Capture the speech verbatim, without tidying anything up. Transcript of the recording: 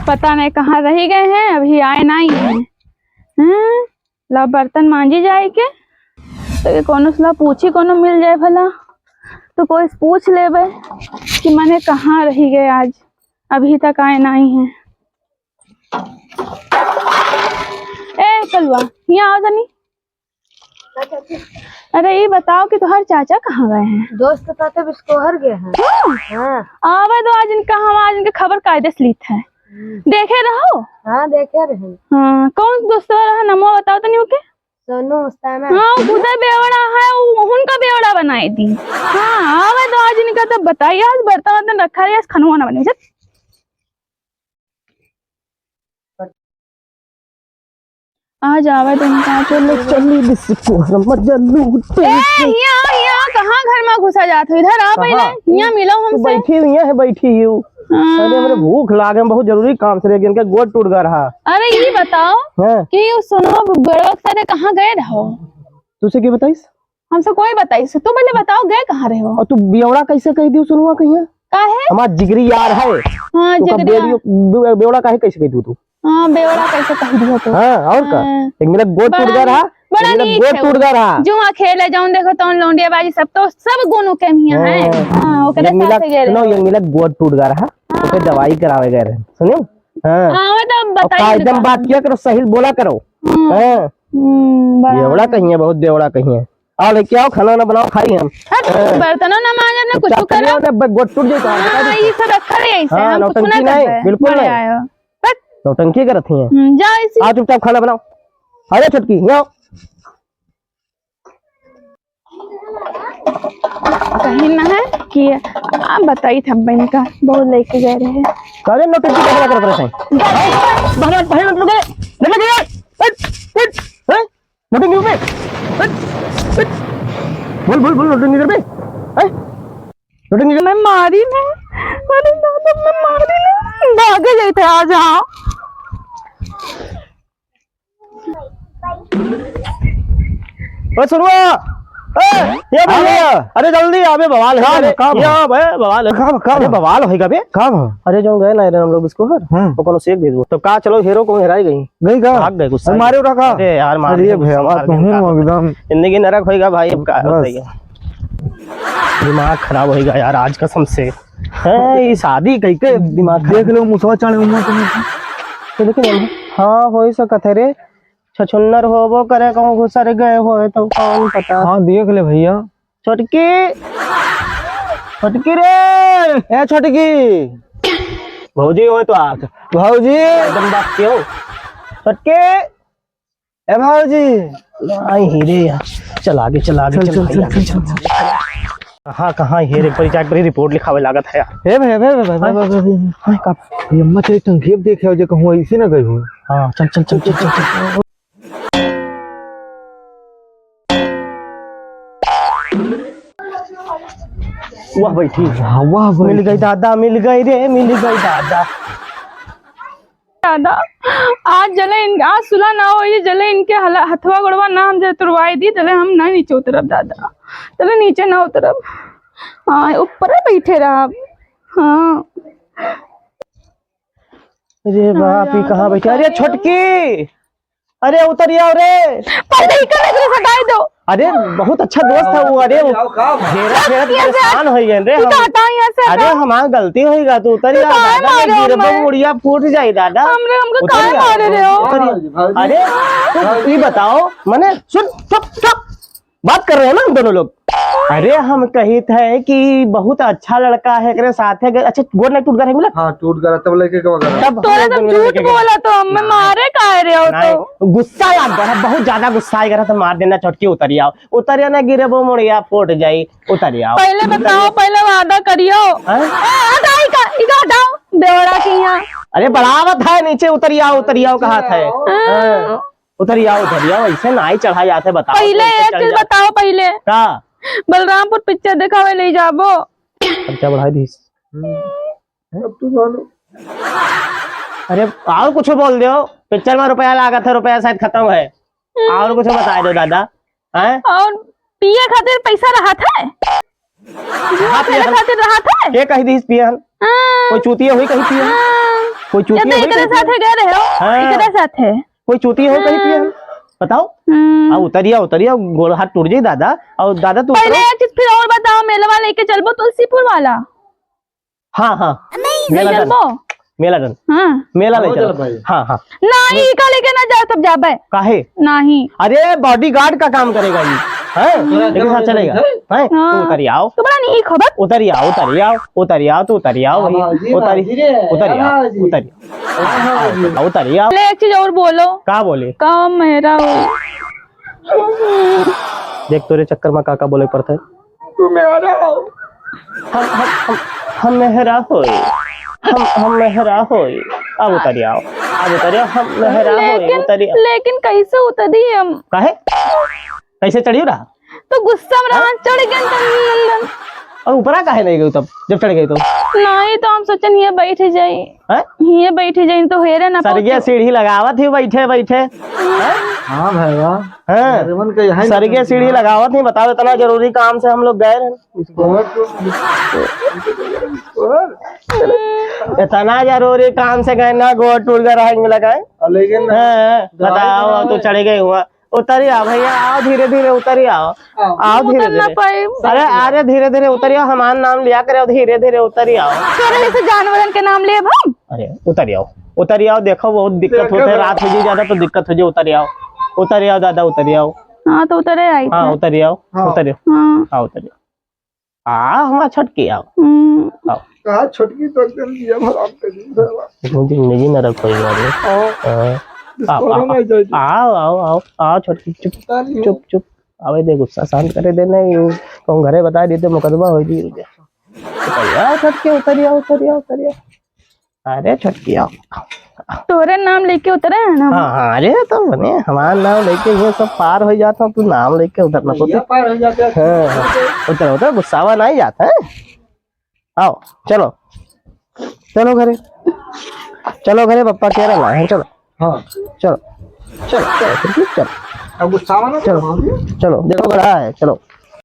पता नहीं कहाँ रहि गए हैं, अभी आए नहीं हैं। हम्म, ला बर्तन मांजी जाए के, तो ये कोनो से ला पूछी, कोनो मिल जाए भला, तो कोई से पूछ लेबे कि मने कहाँ रहि गए आज, अभी तक आए नहीं हैं। ए कलुआ, यहाँ आओ जनी। अरे, ये बताओ कि तोहर चाचा कहाँ गए हैं? दोस्त के साथे बिस्कोहर गए हैं। हाँ। हाँ। आवे दो आज इनका, हम आज इनके खबर कायदे से लीत है। हम्म। देखे रहो? हाँ, देखे रहे। हाँ, कौन दोस्त रहा, नमवा बताओ तो नहीं ओके? सोनू उस्ताना। हाँ, वो खुदे बेवड़ा है, वो उनका बेवड़ा बनाए दी। हाँ, आवे दो आज इनका, तब बताइए, आज बर्तन वर्तन रखा रही, आज खनवा ना बने। चल। आ जावे दिन का, चलो चली बिस्कुट मजा लूटे। ए, हिया, हिया, कहाँ घर में घुसा जात हो? इधर आ पहले, कहाँ? हिया मिलो तू हमसे। बैठी हुई है, बैठी हूँ। हाँ। अरे, हमरे भूख लागे, हम बहुत जरूरी काम से रह गए, इनका गोड़ टूट गया रहा। अरे, ये बताओ हाँ। कि ये सोनवा बेवड़ा के साथे कहाँ गए रहो? तुझसे के बताइस? हमसे कोई बताइस? तू पहले बताओ, गए कहाँ रहे हो? और तू बेवड़ा कैसे कह दियो सोनवा कहिया? काहे? हमार जिगरी यार है। हाँ, तू का जिगरी यार। बेवड़ी-, बे-, बेवड़ा काहे कैसे कह दियो तू? हाँ, बेवड़ा कैसे कह दियो तू? हाँ, और का? हाँ। एक मिनट गोड़ टूट गया रहा, बड़ा एक मिनट नीक गोड़ है टूट वो। गया रहा। जुआ खेले, जौन देखो तौन लौंडिया बाजी, सब तो, सब गुण ओके मिया है। हाँ। हाँ, ओकरे एक मिनट, साथे गए रहे। सुनो, एक मिनट गोड़ टूट गया रहा, हाँ। ओके दवाई करावे गए रहे। सुनियो? हाँ। हाँ, वो तो और बताइए कायदे में ना। बात किया करो, सही बोला करो। हाँ। हाँ। हम्म, बड़ा बेवड़ा कहिए, बहुत बेवड़ा कहिए। आओ लेके आओ, खाना ना बनाओ, खाई हम। हट, हाँ। बर्तनों ना मांजे, ना कुछ चुपचाप करे। चलिए, ना ब-, गोड़ टूट जाए तो हम बता हाँ, देते। ये सब रखा रहे ऐसे, हाँ, हम कुछ ना नौटंकी नहीं, करते। बिल्कुल बड़े नहीं। आयो। बस। नौटंकी करत ही हैं। हम्म, जाओ इसी। आओ चुपचाप खाना बनाओ। अरे छोटकी, यहाँ आओ। कहीं ना है कि आप बताई था बहन का, बहुत लेके गए रहे। अरे नौटंकी का हवा करत रहे हैं। बहन, बहन, लगे, लगे, लगे, हट, हट, हैं? नोटिंग गिर पे। हट, हट। बोल, बोल, बोल, नोटिंग गिर पे। हैं? नोटिंग गिर। मैं मारी नहीं। अरे दादा, मैं मारी नहीं। भागे जाते, आ जाओ। ओ सुनवा। ए, ये हाँ भैया। भैया। अरे जल्दी आ बे, बवाल है। का अरे, बा, का बा? ये आ बे, बवाल है। का बा, का अरे बा? बवाल होइगा बे। का बा? अरे जो गए ना हम लोग इसको हर, हाँ। तो कोनो से एक दे दो। तो का चलो हीरो को हेराई गई। गई का? भाग गए गुस्सा अरे में। मारे उठा का? अरे यार, मार अरे दिया, भैया, गुस्सा बात मार दिया, कहूँ का एकदम। जिंदगी नरक होइगा भाई, अब का बस। होइगा? दिमाग खराब होइगा यार, आज कसम से। हैं, ये शादी कई के दिमाग खराब। देख लो, मुसवा चढ़े उमर के नीचे। तो लेकिन हम, हाँ, हो ही सकत है रे। छछुन्नर होबो करे, कहूँ घुसर गए होए तो कौन पता। हाँ, देख ले भैया। छोटकी, छोटकी रे, ए छोटकी। भौजी होए तो आज। भौजी। एकदम बात क्यों? छोटकी, ए भौजी। आई ही रे यार। चल आगे, चल आगे, चल, चल चल, भाई, चल, आगे चल, चल। चल। कहाँ, कहाँ ये रे? पर जाके बड़ी रिपोर्ट लिखावे लागत है यार। ए भाई, भाई, भाई, भाई, हाँ? भाई, भाई, भाई। हाँ, का? ये अम्मा तेरी टंकी अब देखे हो, जो कहूँ ऐसे ना गई हो। हाँ, चल, चल, चल, चल, चल, चल। वाह बैठी। वाह, वाह मिल बैठी। गई दादा, मिल गई रे, मिल गई दादा। दादा, आज जले इन-, आज सुलह ना होई, जले इनके हला-, हथवा गोड़वा ना हम जे तुड़वाई दी, जले हम नहीं नीचे उतरब दादा, जले नीचे ना उतरब। हाँ, ऊपर बैठे रहब। हाँ। अरे बाप, ई कहाँ बैठे? अरे छोटकी, अरे उतरि आओ रे। पहले ही कहे तो हटाई दो। अरे बहुत अच्छा दोस्त है वो। अरे वो घेरा घेरा परेशान हो गए रे हम। हटाओ यहाँ से, अरे हमार गलती होइगा, तू उतरि आओ। काहे मारे हो? गिरबो मुड़िया फूट जाई दादा। हमरे, हमको काहे मारे रहे हो? अरे तू ई बताओ, मने सुन, चुप चुप। बात कर रहे हैं ना हम दोनों लोग। अरे हम कहित है कि बहुत अच्छा लड़का है, एकरे साथे गए, अच्छा गोड़ नहीं टूट गया है मिला? हाँ, टूट गया, तब लेके गवा गया। तब तोरे हम तो दोनों झूठ लेके गए। बोला तो हमें मारे काहे रहे हो तो? गुस्सा लाग गया, बहुत ज्यादा गुस्सा आ गया तो मार देना, छोटकी उतरि आओ, उतरि आओ ना गिरबो मुड़िया फूट जाई, उतरि आओ। पहले बताओ, पहले वादा करियो। हाँ? ए, हटाओ, इका, इका हटाओ, बेवड़ा की यहाँ। अरे बड़ावत है नीचे, उतरि आओ, उतरि आओ कहा था। हाँ। हाँ। उतरि आओ, उतरि आओ, ऐसे नाई चढ़ा जाते, बताओ, पहले कैसे एक चढ़ चीज जाते? बताओ पहले। का? बलरामपुर पिक्चर देखावे ले जाबो। खर्चा बढ़ाई दीस। हम्म। अब तू जानो। अरे, और कुछ बोल दो, पिक्चर में रुपया लागत है, रुपया शायद खत्म है। हम्म। और कुछ बताए दो दादा, हैं? और पिए खातिर पैसा रहत है? हाँ, पिए खातिर रहत है? के कही दीस पिए हन? हाँ। कोई चूतिया हुई कही पिए हन? हाँ। कोई चूतिया या तो होई एकरे कहीं पिए? साथे गए रहे हो, हाँ। एकरे साथे। कोई चूतिया होई कहीं पिए? हम्म। बताओ। हम्म। आ, उतरिया, उतरिया, गोड़ हाथ टूट जाई दादा। और दादा, तू पहले उतरो। एक चीज फिर और बताओ, मेलवा लेके चलबो तुलसीपुर वाला? हाँ, हाँ। ले मेला done। चलबो? मेला done। हाँ। मेला ले हाँ, चलो। चलो भाई। हाँ, हाँ। नाही, का लेके ना जाए, तब जाबे। काहे? नाही। अरे, bodyguard का काम करेगा ये, हैं? तोरा लेकिन साथ चलेगा, हैं? हाँ। तू उतरी आओ। तो बड़ा नहीं खबर। उतरी आओ, उतरी आओ, उतरी आओ, तू उतरी आओ हाँ, भाई। बाबूजी, उतरी, बाबूजी रे। उतरी आओ, हाँ, बाबूजी। उतरी आओ। हाँ, बाबूजी। उतरी आओ। ले, एक चीज और बोलो। का बोले? का मेहरा हो? देख, तोरे चक्कर में का का बोले पड़ता है। तू मेहरा हो। हम, हम, हम, हम मेहरा होई। हम, हम मेहरा होई। अब उतरी आओ। अब उतरी आओ, हम मेहरा होई, लेकिन, उतरी आओ। लेकिन कैसे उतरी हम? काहे? कैसे चढ़ियो रहा? तो गुस्सा में रहा, हाँ? चढ़ गए तो नंदन। और ऊपरा काहे नहीं गई तब, जब चढ़ गई तो? नहीं, तो हम सोचन ये बैठ जाई। हैं? ये बैठ जाई तो हेरे ना सरगे पाते। सीढ़ी लगावत ही बैठे बैठे। हैं? हाँ भाई, वाह। हैं? अरे मन का यहाँ ही सरगे नहीं सीढ़ी था। लगावत ही, बताओ, इतना जरूरी काम से हम लोग गए रहे। बहुत तो, इतना जरूरी काम से गए ना, गोड़ टूट गया, रहा लगा है। लेकिन हैं, बताओ, तो चढ़ गए हुआ। उतरी आओ भैया, आओ धीरे धीरे उतरी आओ। आओ। आओ धीरे उतर ना धीरे। पाए। अरे, अरे धीरे धीरे उतरी आओ, हमार नाम लिया करे, धीरे धीरे उतरी आओ। तोरे जैसे जानवरन के नाम लेब हम? अरे उतरी आओ, उतरी आओ, देखो बहुत दिक्कत देखो होत है, तो। रात हो जाई ज्यादा तो दिक्कत हो जाई, उतरी आओ, उतरी आओ दादा, उतरी आओ। हाँ, तो उतरे आई हाँ, थे। उतरी आओ, हाँ। उतरी आओ। हाँ। हाँ, उतरी आओ। आ, हमार छोटकी, आओ। हम्म। आओ। कहा छोटकी तो एकदम जिया हराम कर दी, भैया। इतनी जिंदगी नरक हो गया रे। आओ। हाँ। आओ, बिस्कुट आओ, नहीं जाएगी। आओ, आओ, आओ, आओ, छोटकी, चुप, पता नहीं। चुप, चुप। अबे दे, गुस्सा शांत करे दे, नहीं, तुम घरे बता देते, मुकदमा हो जी, रुक जा। उतरी आओ, छोटकी, उतरी आओ, उतरी आओ, उतरी आओ। अरे, छोटकी, आओ। तोरे नाम लेके उतरे हैं ना? हाँ, हाँ, अरे, तो बने, हमार नाम लेके ये सब पार हो जाता, तू नाम लेके उतरना भैया पड़ता। पार हो जाते हैं। हाँ, हाँ, उतर, उतर, गुस्सावा नहीं जाता है। आओ, चलो, चलो घरे, चलो घरे, पप्पा कह रहा है, चलो। हाँ। चलो, चलो, चलो, चलो, चलो। अब गुस्सावा ना चलो, चलो, देखो बड़ा है, चलो।